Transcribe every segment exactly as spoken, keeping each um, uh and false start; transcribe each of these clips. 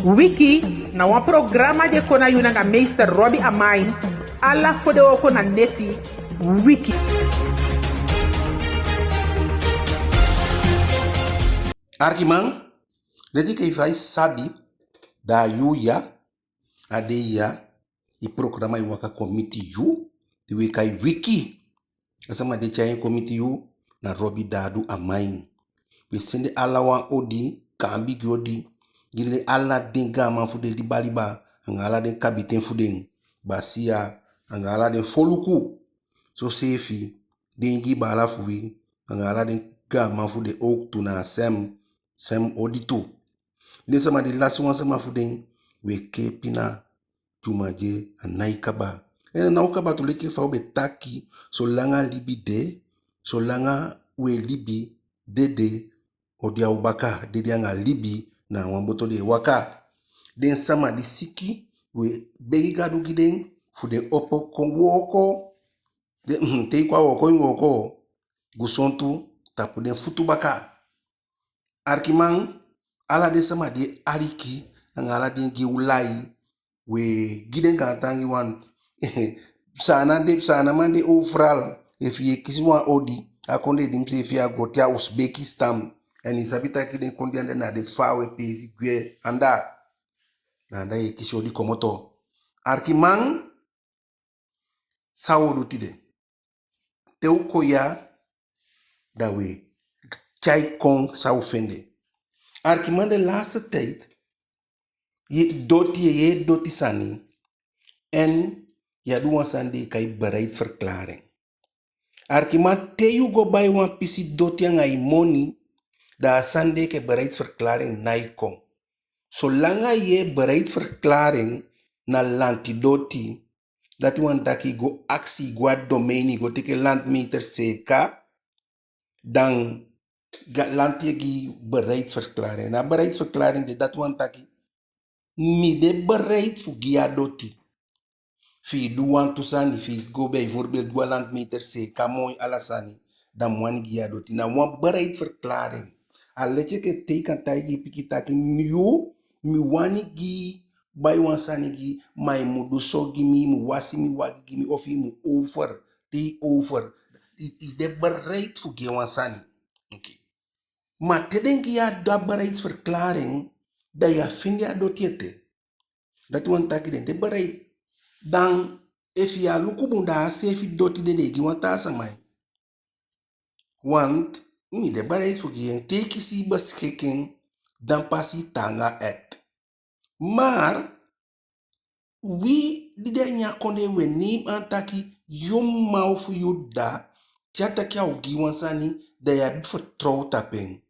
Wiki na wan programa di e kon na yu nanga meester Robbie Amain, ala fodewooko na neti. Wiki. Arkiman, leti enke fa i sabi, da a yuu ya, a dei ya, i programa e waka kon miti yu, di wi e kai Wiki. A sama di e tyai en kon miti yu, na Robbie Dadu Amain. Wi e sende ala wan odi, gaan bigi odi, gi den ala den gaaman fu den liba liba, anga ala den kabiten fu den, basiya, anga ala den foluku. Soseefi, den Ingii baala fu wi, anga ala den gaaman fu den owktu na a sem, sem odi tu. Den sama di lasi wan sama fu den, wi e kee pina, dyumadye, a nái kaba. En a ná o kaba tu, leti enke fa u be taki, solanga libi de, solanga u e libi, dede o de a u baka, dede anga libi na a wan boto den e waka. Den sama di siki, wi e begi Gadu gi den, fu den opo kon wooko, den, te i kon a wooko, i wooko, gusontu tapu den futu baka. Arkiman, ala den sama di e aliki, anga ala den di e gi u lai, wi e gi den gaantangi wan. Saanan de, Saananman de overal. Efu i e kisi wan odi, a kondee di mi seefi e go te a Uzbekistan. En i sabi taki den kondee anda na den faawe peesi gwe anda. Na anda i e kisi odi komoto. Arkiman, san u o du tide? Te u kon ya, da wi e tyai kon san u fende. Arkiman, de laatste tijd, yu e doti, yu e yee doti sani. En yu abi wan sani den e kai bereidverklaring. Arkiman, te yu go bai wan pisi doti anga i moni, da a sani den e kai bereidverklaring nái kon. Solanga yu e yee bereidverklaring na lanti doti, dati wani taki i go akisi, i go a domein, i go teke landmeter seeka, dan ga-, lanti e gi bereidverklaring. Na bereidverklaring de, dati wani taki mi de bereid fu gi yu a doti. Fi i du wantu sani, fi i go bijvoorbeeld go a landmeter seeka moi ala sani, da mi wani gi yu a doti. Na wan bereidverklaring. A leti enke te i kan taigi i pikin taki mi, yu, mi wani gi, bai wan sani gi, ma i mu du so gi mi, i mu wasi mi wagi gi mi, ofu i mu over, te i over. I, i de bereid fu gi en wan sani. Oké. Ma te den gi yu a bereidverklaring, da yu á fende a doti ete. Dati wani taki den de bereid. Dan efu yu á luku bun, da a seefi doti den e gi wan taa sama. Want mi de bereid fu gi en, te i kisi i beschikking, dan pas i taanga echt. Maar wi di de a ini a kondee, wi e neem aan taki yu mma ofu yu dda, te a taki a o gi wan sani, da yu abi vertrouw tapu en.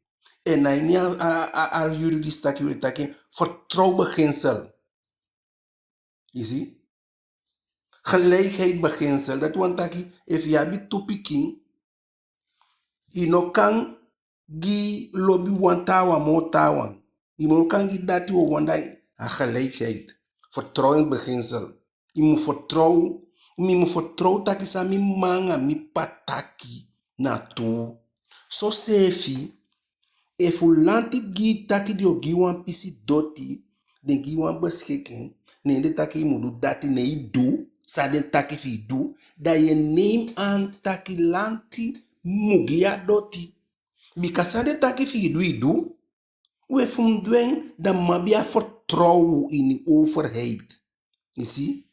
En na ini a, a, a, a juridisch taki wi e taki vertrouwbeginsel. I si? Gelijkheidsbeginsel. Dati wani taki, efu yu abi tu pikin, i no kan gi lobi wan taawan moo taawan. I no kan gi dati wawan dan, a gelijkheid. Vertrouwensbeginsel. I mu vertrouw, mi mu vertrouw taki san mi mma anga mi ppa taki na tuu. Soseefi, efu lanti gi i taki den o gi i wan pisi doti, den gi i wan beschikking, ne den taki i mu du dati, ne i du san den taki fi i du, da yu e neem aan taki lanti mu gi yu a doti. Bika san den taki fi i du, i du. We, fu mi du en, da mi abi a vertrouwen ini overheid. I si?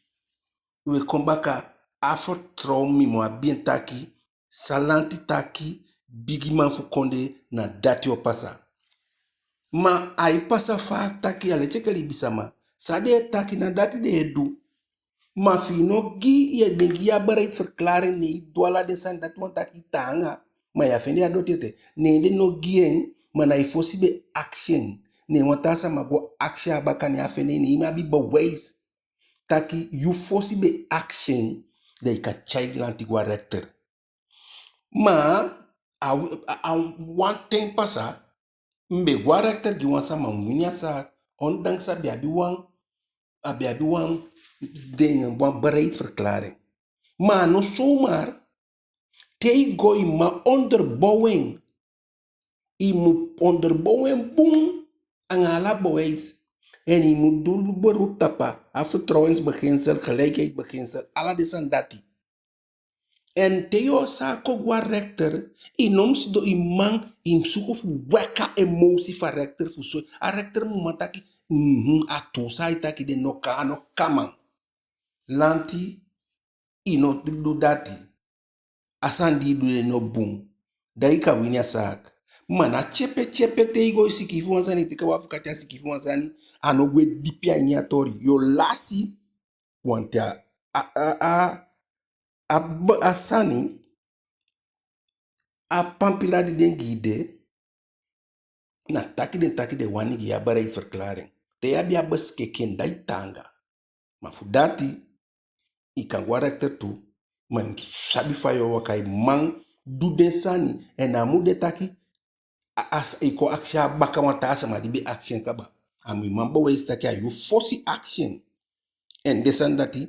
We kon baka, a vertrouwen mi mu abi en taki, san lanti taki, bigiman fu kondee, na dati o pasa. Ma ai pasa fa a taki, a leti enke libisama. San den e taki, na dati den e du. Ma fi i no gi, yu e, den gi yu a bereidverklaring, ne i du ala den sani, dati wani taki i taanga. Ma yu á fende a doti ete. Ne den no gi en, ma na i fosi be akisi en. Ne wan taa sama go akisi en a baka, ne a fende en, ne i mu abi bewijs taki yu fosi be akisi en, da i kan tyai lanti go a rechter. Ma a, a, a wan ten pasa, mi be go a rechter gi wan sama, mi wini a zaak, ondanks a be abi wan, a be abi wan, den, wan bereidverklaring. Ma a no zomaar, te i go i mu onderbouw en. I mu onderbouw en bun anga ala bewijs. En i mu du beroep tapu a vertrouwensbeginsel, gelijkheidsbeginsel, ala den sani dati. En te yu o sa kon go a rechter, i no mu sidon, i man, i mu suku fu waka emotie fu a rechter fu soi. A rechter mu man taki, mhm, a tuu san ai taki de no kan, a no kan man. Lanti, i no du dati. A sani di i du de no bun. Da i kan wini a zaak. Ma na tyepe tyepe te i go i sikiifi wan sani, i teke wan afukati a sikiifi wan sani, a no gwe dipi a ini a toli. Yu o lasi, wanten a, a, a, a, a b-, a sani, a pampila di den gi i de, na taki den taki den wani gi i a bereidverklaring. Te i abi a beschikking, da i taanga. Ma fu dati, i kan go a rechter tu, ma i mu sabi fa yu o waka, i man du den sani, en a mu de taki, a, a, i kon akisi a baka wan taa sama di be akisi en kaba. A mu i man bewijs taki a yu fosi akisi en. En den sani dati,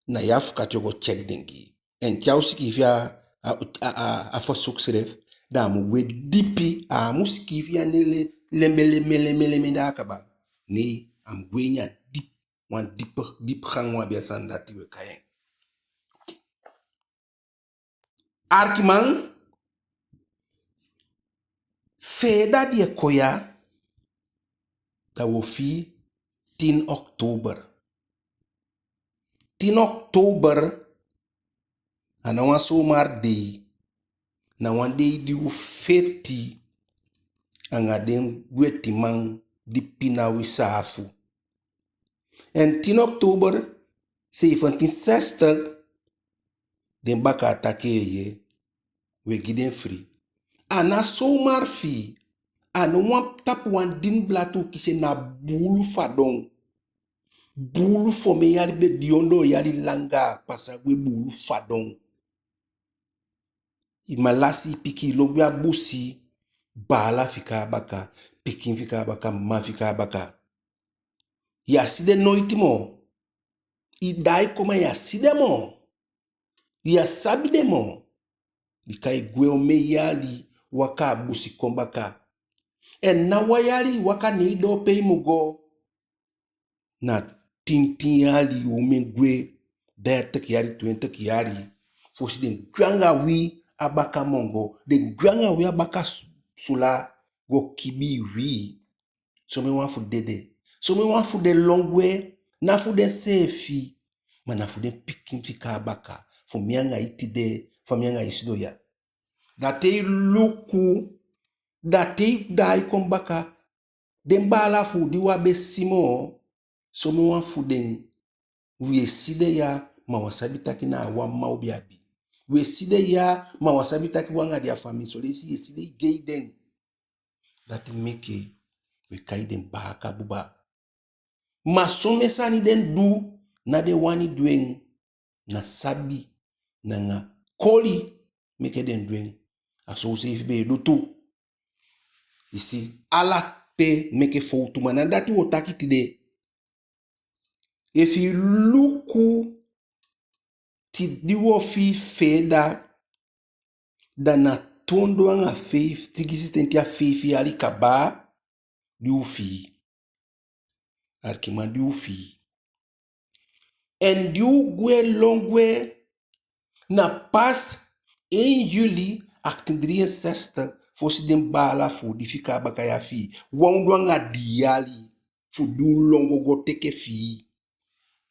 na yu afukati o go check den gi i. En te a o sikiifi a, a, a, a, a verzoekschrift, da a mu gwe dipi, a mu sikiifi a nele, lembe, lembe, lembe, lembe, da a kaba. Nee, a mu gwe ini a dipi, wan dipi, dipi gang wan be a sani dati we kai en. Arkiman, feeda di e kon ya, da wo fii tin oktober. Tin oktober, a ná wan zomaar dei, na wan dei di u feti anga den wetiman di pina wi saafu. En tin oktober zeventien zestig, den bakaa taki eeye, we gi den fii. A ná zomaar fii, a ná wan tapu wan dini blatu u kisi en, na buulu fadon. Buulu fu omen yali be de, ondoo yali langa, pasa gwe, buulu fadon. I man lasi i pikin, i lon gwe a busi, baala fika a baka, pikin fika a baka, mma fika a baka. Yu á si den noiti moo. I daai kon, ma yu á si den moo. Yu á sabi den moo. Bika i gwe omen yali waka a busi kon baka. En ná wan yali i waka, ne i doo pe i mu go. Na tin tin yali, omen gwe, dertig yali, twintig yali, fosi den gwe anga wi a baka mongo, den gwe anga wi a baka su-, sula, go kibii wi. Somen wan fu den dede. Somen wan fu den lon gwe, ná fu denseefi, ma na fu den pikin fika a baka, fu mi anga i tide, fa mi anga i sidon ya. Da te i luku, da te i daai kon baka, den baala fu u di u á be si moo, somen wan fu den, wi e si den ya, ma wi á sabi taki na a wan mma u be abi. Wi e si den ya, ma wi á sabi taki wi anga den a famii. Son leisi yu e si den, i gei den. Dati meke wi e kai den baaka buba. Ma somen sani den du, ná den wani du en. Na sabi, nanga koli meke den du en. A so u seefi be e du tu. I si, ala pe meke fowtu, ma ná dati wo taki tide. Efi i luku tide, di wo fii feeda, da na tu ondoo anga feifi, sigisitenti a feifi yali kaba, di u fii. Arkiman, di u fii. En di u gwe lon gwe, na pas één juli achttien drieënzestig fosi den baala fu u di fika a baka ya fii. Wan ondoo anga dii yali fu di u lon go go teke fii.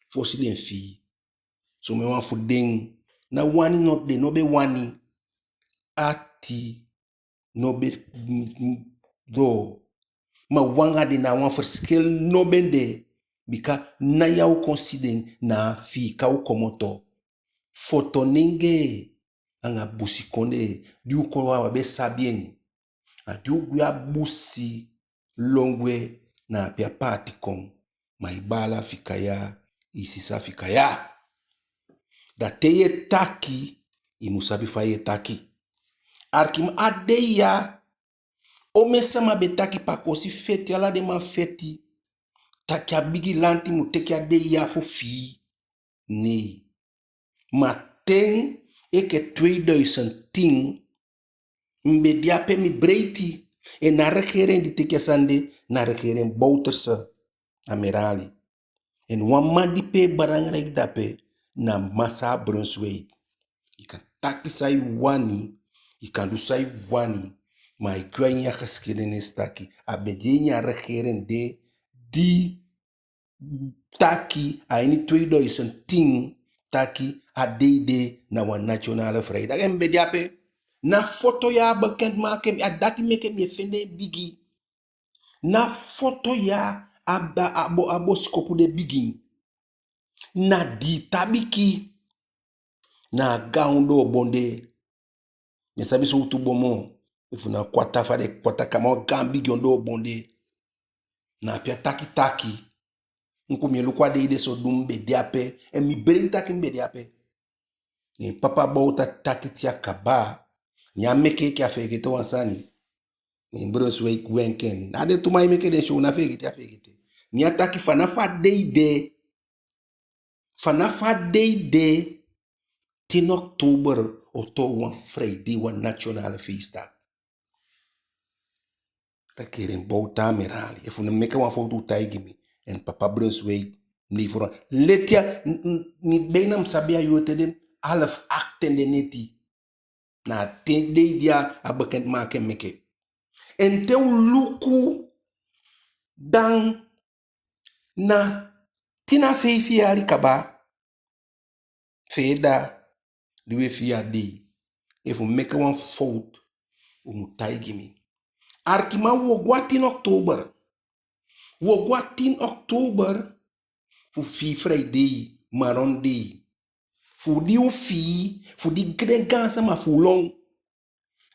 Fosi den fii. Somen wan fu den, ná wani no, den no be wani. Ati no be, mm, mm, doo. Ma u anga den, na wan verschil no be de. Bika na ya u kon si den, na Afiika u komoto. Foto nengee anga busikondee, di u kon, u á be sabi en. A di u gwe a busi lon gwe, na ape a paati kon. Ma i baala fika ya, i sisa fika ya. Da te yu e taki, i mu sabi fa yu e taki. Arkiman, a dei ya, omen sama be taki Pakosi feti, ala den man feti, taki a bigi lanti mu teke a dei ya fu fii. Nei. Ma ten enke tweeduizend tien, mi be de ape, mi breiti, en a regering di teke a sani de, na regering Bouterse. Amerali. En wan man di pe belangrijk dape na Masaa Brunswijk. I kan taki san i wani, i kan du san i wani, ma i gwe a ini a geschiedenis taki a be de ini a regering de di taki a ini tweeduizend tien taki a dei de na wan nationale vrijdag. En mi be de ape. Na foto ya a bekend maak en, a dati meke mi e fende en bigi. Na foto ya a, a, a bo, a bosikopu de bigin. Na Diitabiki, na a gaan ondoo bon de. Mi á sabi sowtu bon moo. Efu na Kwata, fa den e Kwata, kaba wan gaan bigi ondoo bon de. Na ape a taki taki. Enke mi e luku a dei de so, di mi be de ape. En mi beleef taki mi be de ape. Ne papa Bouta taki te a kaba. Ne a meke enke a feegete wan sani. Ne Brunswijk wenki en. A den tu man e meke den show, na feegete a feegete. Ne a taki fanafu a dei de, fanafu a dei de, tien oktober o toon wan vrijdag, wan nationale feestdag. Regering Bouta, Amerali. Efu mi meke wan fowtu, u taigi mi. En papa Brunswijk, mi fu leti a, n-, n-, mi bijna mi sabi a yuu te den half acht ten de neti. Na a ten dei di a bekend maak en meke. En te u luku, dan na tin a feifi yali kaba, feeda di u e fii a dei. Efu mi meke wan fowtu, u mu taigi mi. Arkiman, u o go a tin oktober. U o go a tin oktober fu fii vrijdag, Marron Day. Fu di u fii, fu di den gaansama fu u lon.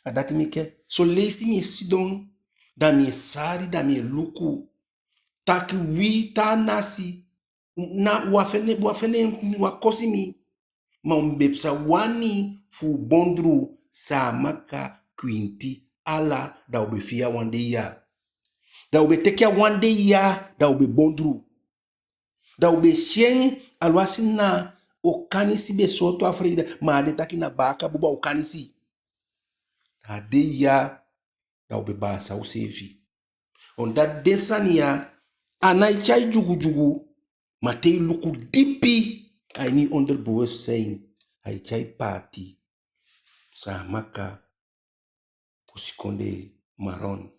A dati meke son leisi mi e sidon, da mi e sali, da mi e luku taki wi taa nasi, na u á fende, u á fende, u á kosi mi. Ma u be sa wani fu u bondru, Saamaka, Kwinti, ala, da u be fii a wan dei ya. Da u be teke a wan dei ya, da u be bondru. Da u be si en, alwasi na Okanisi be sooto a vrijdag, ma a de taki na baaka buba Okanisi. A dei ya, da u be baasa useefi. Omdat den sani ya, a nái tyai dyugudyugu, ma te i luku dipi a ini onderbewustzijn, ai tyai paati. Saamaka, Busikondee, Marron.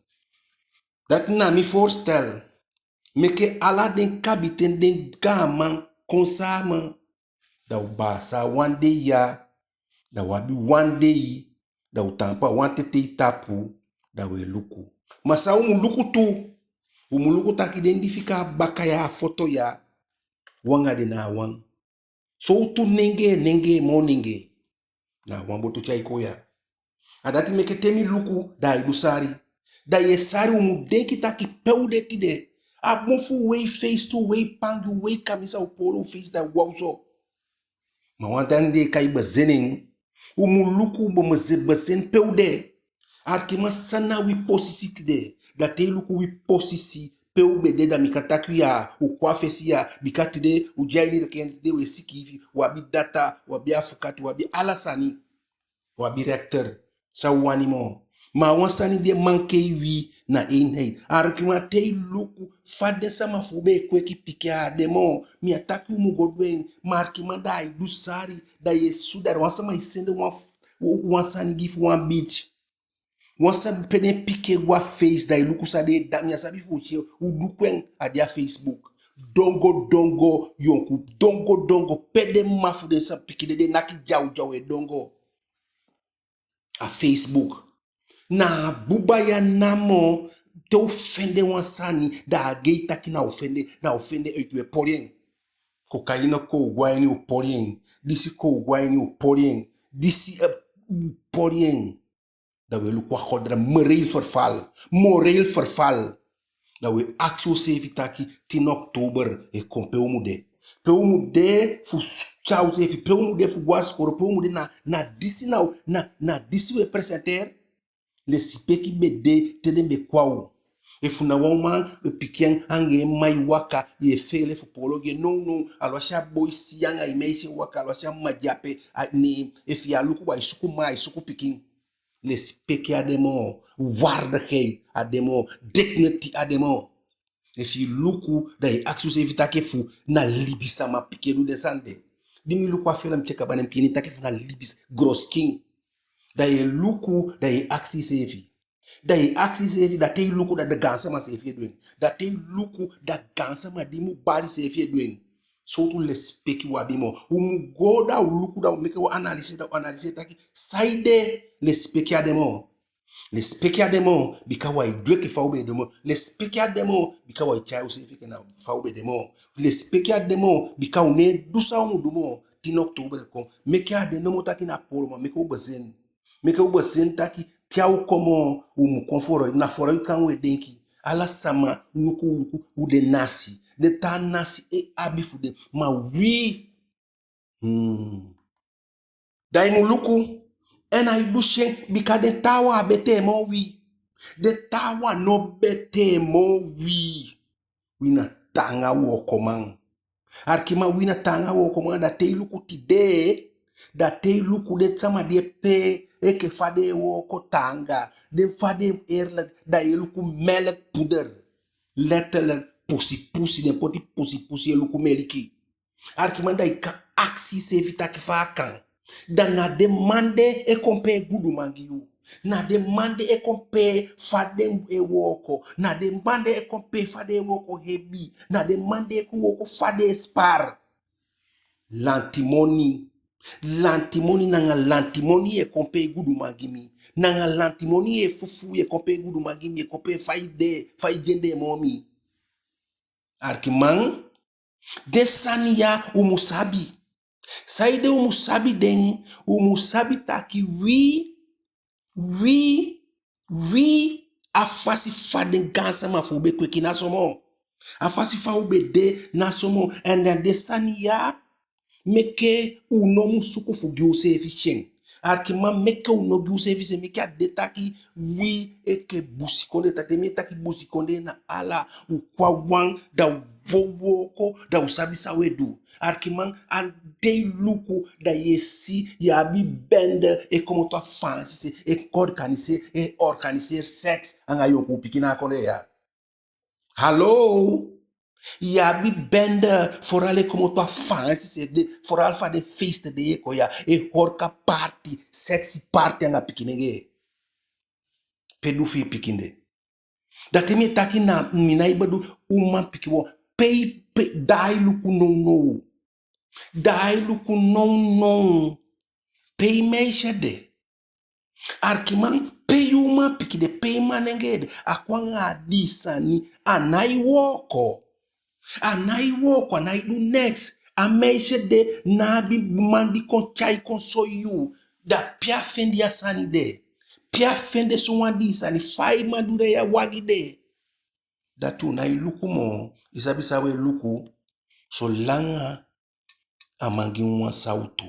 Dati na mi voorstel. Meke ala den kabiten, den gaaman kon samen. Da u baasa a wan dei ya, da u abi wan dei, da u taampu a wan tetei tapu, da u e luku. Ma san u mu luku tu, u mu luku taki den di fika a baka ya, a foto ya, u anga den na a wan. Sowtu nengee, nengee, moo nengee. Na a wan boto tyai kon ya. A dati meke te mi luku, da ai du sali. Da yu e sali, u mu denki taki pe u de tide. A bun fu u wei feisi tu, u wei pangi, u wei kamisa, u poolo u feisi, da u go a u so. Ma wan sani den e kai bezinning. U mu luku, u mu be-, bezinning pe u de. Arkiman, san na wi posisi tide? Da te i luku wi posisi pe u be de, da mi kan taki ya, u kon a fesi ya, bika tide u de a ini regering, tide u e sikiifi, u abi data, u abi afukati, u abi ala sani. U abi rechter. San u wani moo? Ma a wan sani di e mankei wi na eenheid. Arkiman, te i luku fa den sama fu u be e kweki pikin, a á de moo. Mi á taki u mu go du en, ma arkiman, da ai du sali, da yu e si, da wan sama e sende wan f-, wan sani gi fu wan beach. Wan sani pe den pikin e go a feisi, da i luku san den e dansi, mi á sabi fu u si en, u luku en, a de a Facebook. Dongo dongo, yonku dongo dongo, pe den mma fu den sama pikin de, den naki dyawdyaw e dongo. A Facebook. Na a buba ya namo, te u fende wan sani, da a gei taki na u fende, na u fende uit, u e poli en. Kokaina kon u go a ini, u poli en. Disi kon u go a ini, u poli en. Disi, eh, u poli en. Da u e luku a godra, moreel verval. Moreel verval. Da u e akisi useefi taki, tin oktober e kon, pe u mu de? Pe u mu de fu s-, tyai useefi, pe u mu de fu go a sikoo, pe u mu de? Na, na disi, na, na, na disi u e presenteer. Lesipeki be de te den be kon a u. Efu na wan uman be piki en anga en mma e waka, yu e feele fu poolo gi en. Nownow, alwasi a boi si yu anga i meisje e waka, alwasi a mma de ape, a, ne, efu yu á luku bun, ai suku mma, ai suku pikin. Lesipeki á de moo, waardigheid á de moo, dignity á de moo. Efu i luku, da i akisi iseefi taki efu na libisama pikin e du den sani de. Di mi luku a felon, mi tyeki a bani pikin, i taki efu na libis, groskin. Da i luku, da i akisi iseefi. Da i akisi iseefi, da te i luku, da, da gaansama seefi e du en. Da te i luku, da gaansama di mu bali seefi e du en. Sowtu lesipeki u abi moo? U mu go da u luku, da u meke u analyse, da u analyse taki saide lesipeki á de moo. Lesipeki á de moo, bika u á e du enke fa u be e du moo. Lesipeki á de moo, bika u á e tyai useefi enke na fa u be de moo. Lesipeki á de moo, bika u ná e du san u mu du moo. Tin oktober e kon. Meke a de nomo taki na poolo, ma meke u besef en. Meke u besef en taki te a o kon moo, u mu kon vooruit. Na vooruitgang u e denki. Ala sama, luku, luku, u de nasi. Den taa nasi e abi fu den. Ma wi, hmm. Da i mu luku, en ai du sen, bika den taawan á betee moo wi. Den taawan no betee moo wi. Wi na taanga wookoman. Arkiman, wi na taanga wookoman, da te i luku tide, da te i luku den sama di e pee enke fa den e wooko taanga, den fa den eerlijk, da i e luku melkpoeder. Letterlijk, pusipusi, den poti pusipusi e luku meliki. Arkiman, da i kan akisi iseefi taki fa a kan. Da na den man de e kon pee guduman gi yu. Na den man de e kon pee fa den e wooko. Na den man de e kon pee fa den e wooko hebi. Na den man de e kon wooko fa den e spaar. Lantimoni. Lantimoni, nanga lantimoni yu e kon pee guduman gi mi. Nanga lantimoni yu e fufuu, yu e kon pee guduman gi mi, yu e kon pee fa i de, fa i dyendee moo mi. Arkiman, den sani ya u mu sabi. Saide u mu sabi den? U mu sabi taki wi, wi, wi, a fasi fa den gaansama fu u be kweki ná so moo. A fasi fa u be de ná so moo. En da den sani ya, meke u no mu suku fu gi useefi sen. Arkiman, meke u no gi useefi sen, meke a de taki wi enke busikondee, da te mi e taki busikondee na ala u kon a wan, da u wooko, da u sabi san u e du. Arkiman, a te i luku, da yu e si, yu abi bende e komoto a Faansi se, e organiseer, e organiseer seks anga yonkuu pikin na a kondee ya. Hallo? Yu abi bende, vooral e komoto a Faansi se, de, vooral fa den feesten de yu e kon ya, e horeca party, sexy party anga pikinengee. Pe du fi i pikin de? Da te mi e taki na, mi nái bedoel umanpikin, wo, pe i, pe, da i luku nownow. Da i luku nownow. Pe i meisje de? Arkiman, pe i umanpikin de, pe i manengee de? A kon anga a dii sani, a nái wooko. A nái wooko, a nái du neks. A meisje de ná abi man di kon tyai kon soi yu. Da pe a fende a sani de? Pe a fende sowan dii sani? Fa i man du de a wagi de? Dati u nái luku moo. I sabi san u e luku? Solanga a man gi mi wan sawtu.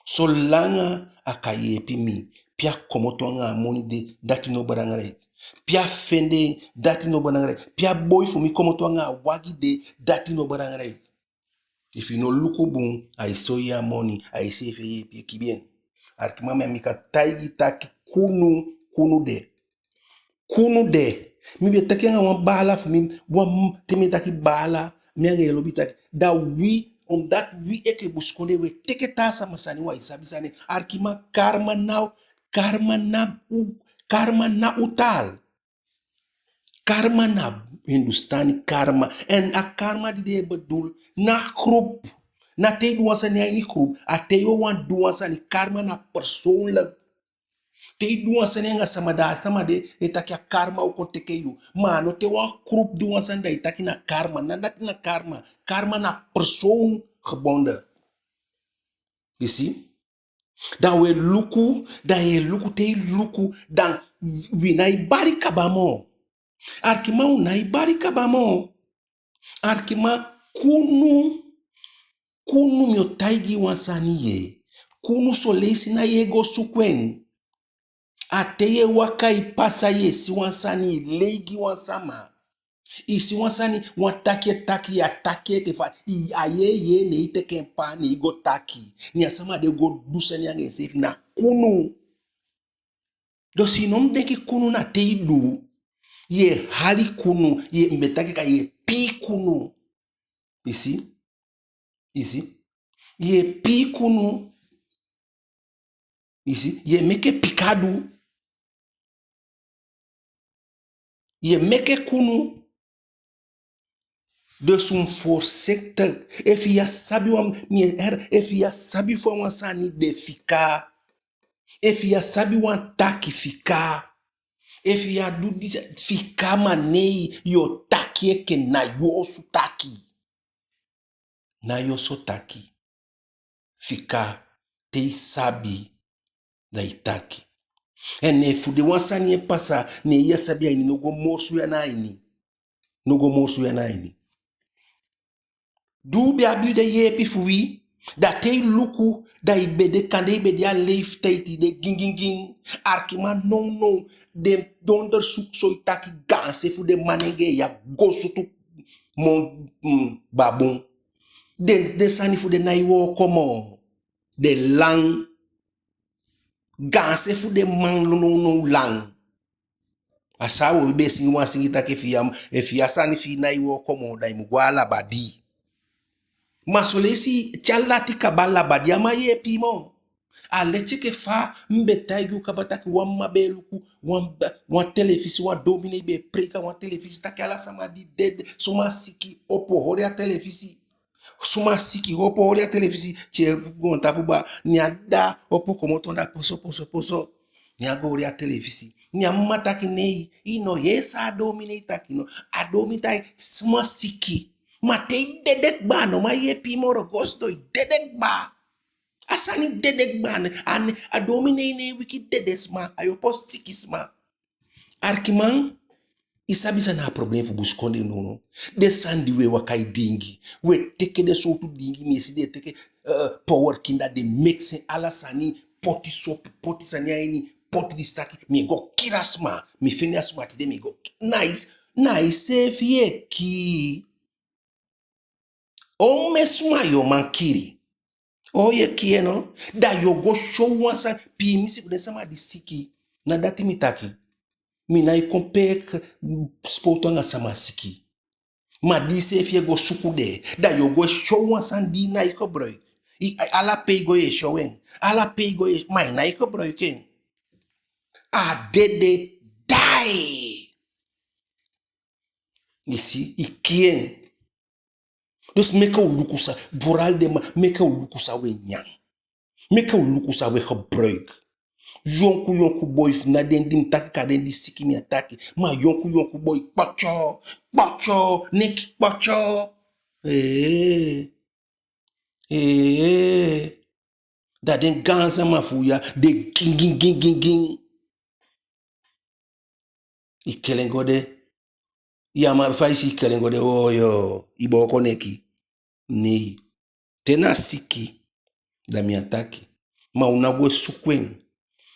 Solanga a kan yeepi mi, pe a komoto anga a moni de, dati no belangrijk. Pe a fende en, dati no belangrijk. Pe a boi fu mi komoto anga a wagi de, dati no belangrijk. Efu i no luku bun, ai soi yu a moni, ai seefi e yeepi yu kibii en. Arkiman, mi kan taigi taki kunu, kunu de. Kunu de. Mi be taki anga wan baala fu mi, wan, te mi e taki baala, mi anga en lobi taki. Da wi, omdat wi enke busikondee, wi e teke taa sama sani, wi á e sabi sani. Arkiman, karma ná, karma ná u, karma ná u taal. Karma na Hindustani karma. En a karma di den e bedoel, ná groep. Ná te i du wan sani a ini groep. A te i wawan du wan sani, karma na persoonlijk. Te i du wan sani anga sama, da a sama de e taki a karma o kon teke yu. Ma a no te wan groep du wan sani da i taki na karma. Ná dati na karma. Karma na persoonsgebonden. I si? Da u e luku, da yu e luku, te i luku, da wi nái bali kaba moo. Arkiman, u nái bali kaba moo. Arkiman, kunu, kunu mi o taigi yu wan sani ye. Kunu son leisi ná yu e go suku en. A te yu e waka e pasa yu e si wan sani, i lei gi wan sama. I si wan sani, wan taki e taki, yu á taki en enke fa, i, a yee yee ne i teke en paa ne i go taki. Ne a sama de go du sani anga enseefi, na kunu. Dus i no mu denki kunu na te i du. Ye hali kunu, ye, mi be taki ka ye pii kunu. I si? I si? Ye pii kunu. I si? Ye meke pikadu. Ye meke kunu. Dus u mu voorzichtig. Efu ya sabi wan, mi e her, efu ya sabi fa wan sani de, fika. Efu ya sabi wan taki, fika. Efu ya du disi, fika. Ma nei, yo taki enke na yu osu taki. Na yu osu taki. Fika, te i sabi, da i taki. En efu de wan sani e pasa, ne ya sabi a ini, no go morsu yu ana a ini. No go morsu yu ana a ini. Di u be abi den yeepi fu wi, da te i luku, da i be de, kande i be de a leeftijd, i de gingingin. Arkiman, nownow, den donderzoek so i taki gaanse fu den manengee ya go sutu mon, mm, babun. Den, den sani fu den nái wooko moo. Den lan. Gaanse fu den man nownow lan. A so a wowi be singi wan singi taki efu ya, efu ya sani fi i nái wooko moo, da i mu go a labadi. Ma son leisi te a lati kaba, labadi á man yeepi i moo. A leti enke fa mi be taigi u kaba taki wan mma be e luku wan, wan telefisi, wan dominee be e preiki a wan telefisi taki ala sama di dede, suma siki, opo holi a telefisi. Suma siki, opo holi a telefisi, tye goontapu baa, ne a dda opo komoto anda poso, poso, poso. Ne a go holi a telefisi. Ne a mma taki nei, i no yee san a dominee taki no. A dominee taki suma siki. Ma te i dede kaba, a no man yeepi i moo, go sidon, i dede kaba. A sani dede kaba, a ne, a dominee nái wiki dede sma, ai opo siki sma. Arkiman, i sabi san na a problem fu busikondee nownow? Den sani di u e waka e diingi. U e teke den sowtu diingi, mi e si den e teke, eh, power kinda, den mix en, ala sani, poti sopi, poti sani a ini, poti disi, taki mi e go kii a sma, mi fende a sma tide, mi e go ki-, na i s-, na iseefi yu e kii. Omen sma yu o man kii? O, yu e kii en no? Da yu o go show wan sani. Piimisi fu den sama di siki. Na dati mi taki. Mi nái kon pee k-, sipotu anga sama siki. Ma di iseefi e go suku den, da yu o go show wan sani di i nái gebruik. I, ala pe i go yu e show en. Ala pe i go yu e, ma i nái gebruik en. A dede, daai. I si, i kii en. Dus meke u luku san, vooral den man, meke u luku san u e nyan. Meke u luku san u e gebruik. Yonku yonku boi, fu na den di mi taki, ka den di siki mi á taki. Ma yonku yonku boi, kpotyo, kpotyo, neki kpotyo. Ee. Ee. Da den gaansama fu u ya, den gin, gin, gin, gin, gin. I kelen go de. Ya man, fa i si i kelen go de, o yo, i booko neki. Nei. Te na siki, da mi á taki. Ma u ná go suku en.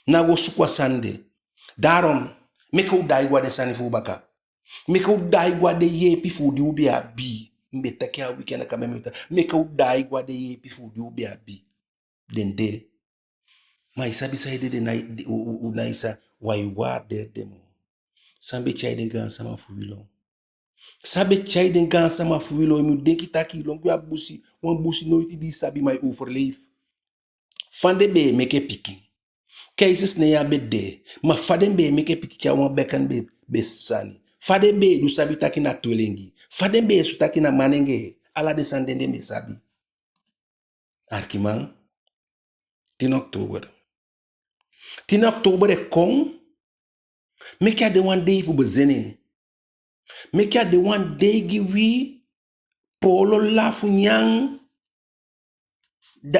Ná go suku a sani de. Daarom, meke u daai go a den sani fu u baka. Meke u daai go a den yeepi fu u di u be abi. Mi be taki a wiki anda kaba, mi be taki. Meke u daai go a den yeepi fu u di u be abi. Den de. Ma i sabi san ede, den nái, u, u, u nái sa, wai waardeer den moo. San be tyai den gaansama fu wi lon? San be tyai den gaansama fu wi lon? I mu denki taki i lon gwe a busi, wan busi noiti di i sabi, ma i overleef. Fa den be e meke pikin? Keizersnee á be de, ma fa den be e meke pikin, tyai wan bekken be, be sani. Fa den be e du sabi taki na twelingi? Fa den be e si taki na manengee? Ala den sani den, den be sabi. Arkiman, tin oktober. Tin oktober e kon, meke a de wan dei fu bezinning. Meke a de wan dei gi wi, poolo lafu nyan, da,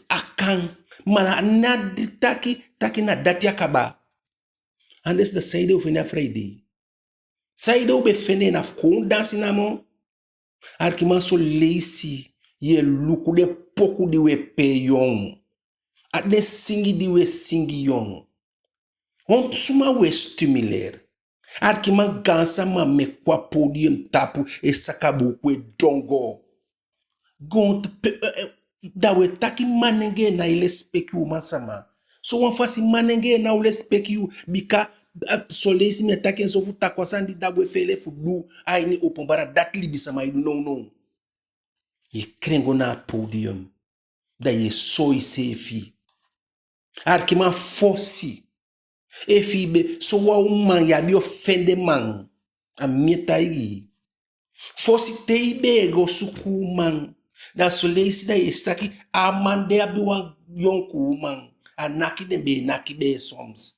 a kan, ma na di taki, taki na dati a kaba. Anders da saide u fende a vrijdag? Saide u be fende en? Na fu kon dansi namo? Arkiman, son leisi yu e luku den poku di u e pee yu. A den singi di u e singi yu. On suma u e stimuleer? Arkiman, gaansama mu e kon a podium tapu e saka buuku e dongo. Goontapu, eh, eh, da u e taki manengee nái lesipeki umansama. Sowan fasi manengee ná o lesipeki yu, bika a, son leisi mi e taki en so fu takuu a sani di Dagwe feele fu du a ini openbaar, dati libisama e du nownow. Yu e kren go na a podium, da yu e soi iseefi. Arkiman, fosi, efu i be sowan uman, yu abi o fende man. A mi e taigi yu. Fosi te i be e go suku uman, da son leisi da yu e si taki a man de abi wan yonku uman. A naki den be e naki bee soms.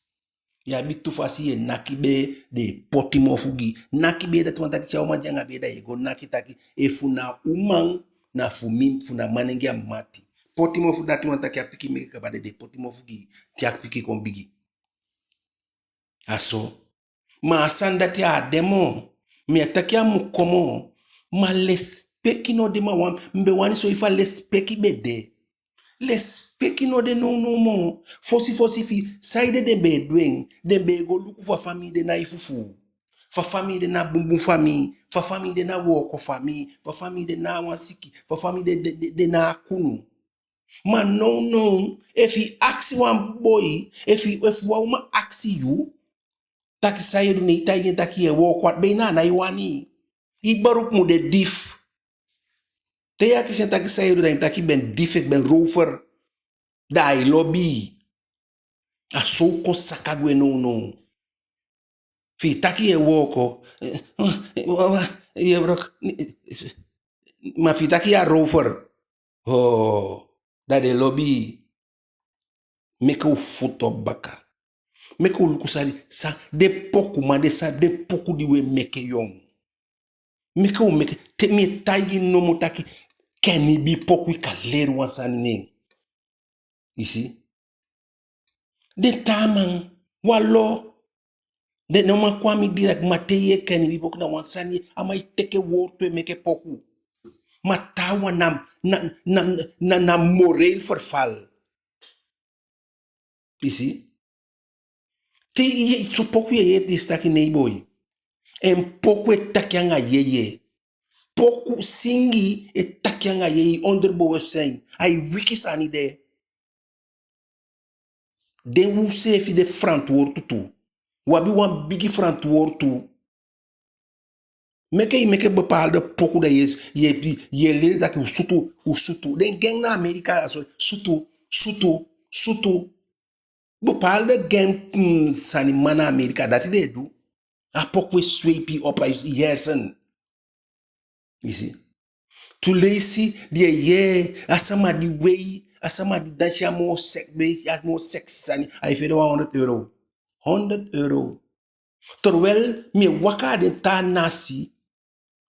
Yu abi tu fasi yu e naki bee, den e poti mofu gi. Naki bee dati wani taki tyai uman de anga bee, da yu e go naki taki efu na uman, na fu mi, fu na manengee a mati. Poti mofu dati wani taki a pikin meke kaba, den, den e poti mofu gi, te a pikin kon bigi. A so. Ma a sani dati á de moo. Mi á taki a mu kon moo. Ma lesipeki no de, ma wan, mi be wani soi fa lesipeki be de. Lesipeki no de nownow moo. Fosi fosi fi, saide den be e du en? Den be e go luku fa famii de na i fufuu. Fa famii de na bunbun famii. Fa famii de na wooko famii. Fa famii de na a wan siki. Fa famii de, de, de, de na a kunu. Ma nownow, efu i akisi wan boi, efu, efu wan uman akisi yu, taki san yu e du, ne i taigi en taki yu e wooko hati, be na a ná e wani. I beroep mu de dief. Te i akisi en taki san yu e du, da i mu taki ben dief, ik ben rover. Da ai lobi. A so u kon saka gwe nownow. Fi i taki yu e wooko, eh, eh, wa, wa, yu e brok, ma fi i taki yu a rover, oh, da den lobi. Meke u futu op baka. Meke u luku san, san den pokuman de, san den poku di u e meke, yon. Meke u meke, te mi e taigi nomo taki, Kenibi poku, i kan leri wan sani ne en. I si? Den taa man, wan lo, den no man kon a mi direct, ma te i yee Kenibi poku na wan sani, a man e teke wowtu e meke poku. Ma taawan na, na, na, na, na moreel verval. I si? Te i yee, so poku yu e yee, te i si taki nei boi. En poku e taki anga yeye. Poku singi e taki anga yeye, onderbewustzijn. Ai wiki sani de. Den u seefi de frantwortu tu. U abi wan bigi frantwortu. Meke i meke bepaalde poku, da yu e, yu e, yu e leli taki u sutu, u sutu. Den gang na Amerika a so, sutu, sutu, sutu. Bepaalde gang, mm, sani man na Amerika, dati den e du. A poku e sweep i op, a i hersen. I si? Tu leisi di yu e yee, a sama di wei, a sama di dansi a moo sek-, wei, a moo sexy sani, ai fende wan honderd euro. Honderd euro. Terwijl mi e waka a den taa nasi,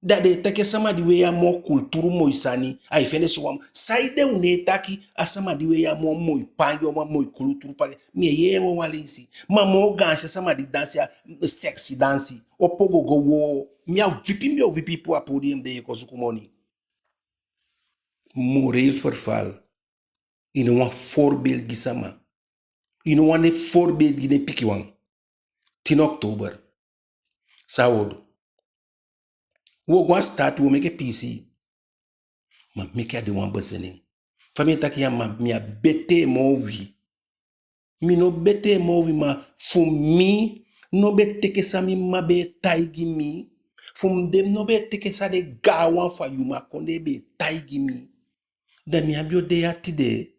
da den e taki a sama di wei a moo kulturu moi sani, ai fende sowan. Saide u ne e taki a sama di wei a moo moi pangi, wan moi kulturu pangi? Mi e yee en wawan leisi. Ma moo gaanse a sama di dansi a sexy dansi. Opo gogo woo. Mi á o wipi, mi o wipi puu a podium de, yu e kon suku moni. Moreel verval. I no wan voorbeeld gi sama. I no wan voorbeeld gi den pikinwan. Tin oktober. San u o du? U o go a sitaati, u o meke piisii. Ma meke a de wan bezinning. Fa mi e taki ya, ma mi á betee moo wi. Mi no betee moo wi, ma fu mi no be teke san mi mma be e taigi mi. Fu mi de, mi no be e teke san den gaanwan fu a Yuma kondee be e taigi mi. Da mi á be o de ya tide.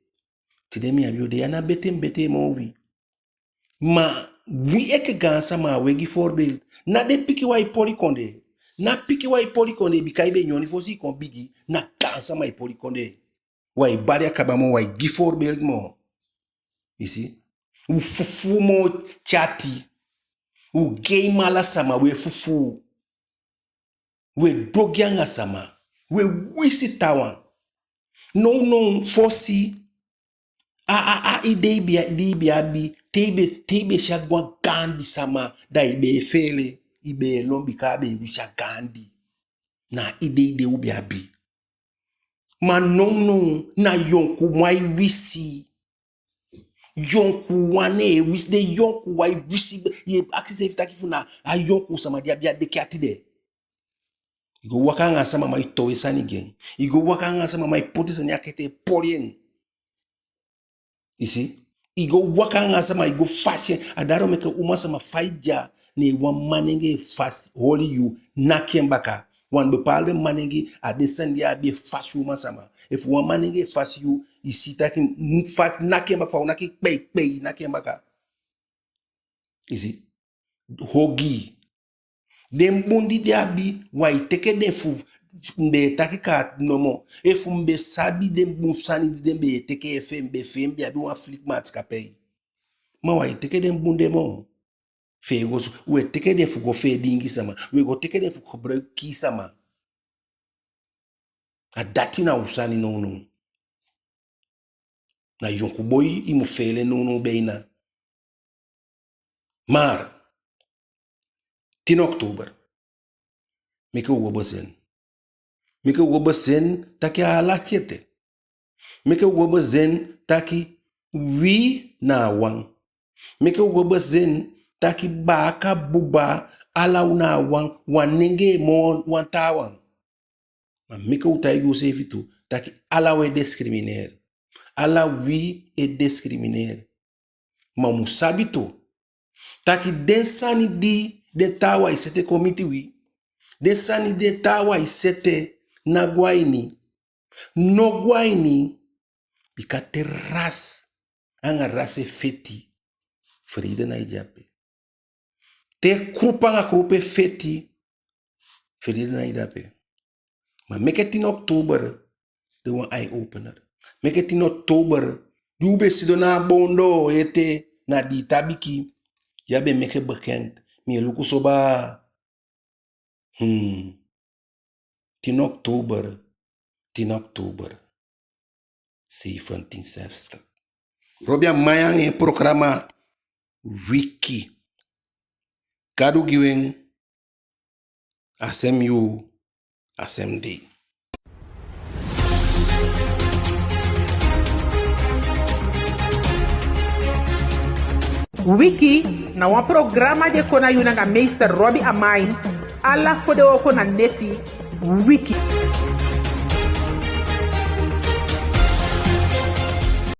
Tide mi á be o de ya, ná betee mi betee moo wi. Ma wi enke gaansama, u e gi voorbeeld. Ná den pikinwan e poli kondee. Ná pikinwan e poli kondee, bika i be nyoni fosi i kon bigi, na gaansama e poli kondee. U á e bali a kaba moo, u á e gi voorbeeld moo. I si? U fufuu moo te ati. U gei moo ala sama, u e fufuu. U e du ogii anga sama. U e wisi taawan. Nownow, fosi, a, a, a idei di i be abi, te i be, te i be si a wan gaandi sama, da i be e feele, i be e lon, bika a be e wisi a gaandi. Na a idei de u be abi. Ma nownow, na yonkuuwan e wisi. Yonkuuwan e wisi, den yonkuuwan e wisi. Yu e akisi iseefi taki fu na a yonkuu sama di abi a deki ati de. I go waka anga a sama, man e towe sani gi en. I go waka anga a sama, man e poti sani a kete e poli en. I si? I go waka anga sama, i go fasi en. A dati meke uman sama, fa i de ya, ne wan manenge e fasi, holi yu, naki en baka. Wan bepaalde manenge, a den sani di a abi e fasi uman sama. Efu wan manenge e fasi yu, i si taki, n-, fasi, naki en baka, fa u naki kpei, kpei, naki en baka. I si? Ogii. Den bun di den abi, u á e teke den fu, mi be e taki kaa nomo. Efu mi be sabi den bun sani di den be e teke, efu mi be, efu mi be abi wan flik maatschappij. Ma u á e teke den bun de moo. Fee go su-, u e teke den fu go fee diingi sama. U e go teke den fu gebruik kii sama. A dati na u sani nownow. Na yonku boi i mu feele nownow beina. Maar, tin oktober, meke u go besein. Meke u go besein taki a lati ete. Meke u go besein taki wi na a wan. Meke u go besein taki baaka, buba, ala u na a wan, wan nengee moo wan taawan. Ma meke u taigi useefi tu taki ala u e discrimineer. Ala wi e discrimineer. Ma u mu sabi tu taki den sani di den taawan e sete kon miti wi, den sani di den taawan e sete, ná go a ini. No go a ini. Bika te ras anga ras e feti, vrede ná e de ape. Te groep anga groep e feti, vrede ná e de ape. Ma meke tin oktober de wan eye-opener. Meke tin oktober, di u be sidon na a boon doo ete na Diitabiki, ya be meke bekend. Mi e luku so baa. Hmm. Tin oktober, tin oktober, zeventien zestig. Robbie Amain anga en programa Wiki. Gadu gi u en, a sem yuu, a sem dei. Wiki na wan programa di e kon na yu nanga meester Robbie Amain, ala fodewooko na neti. Wiki.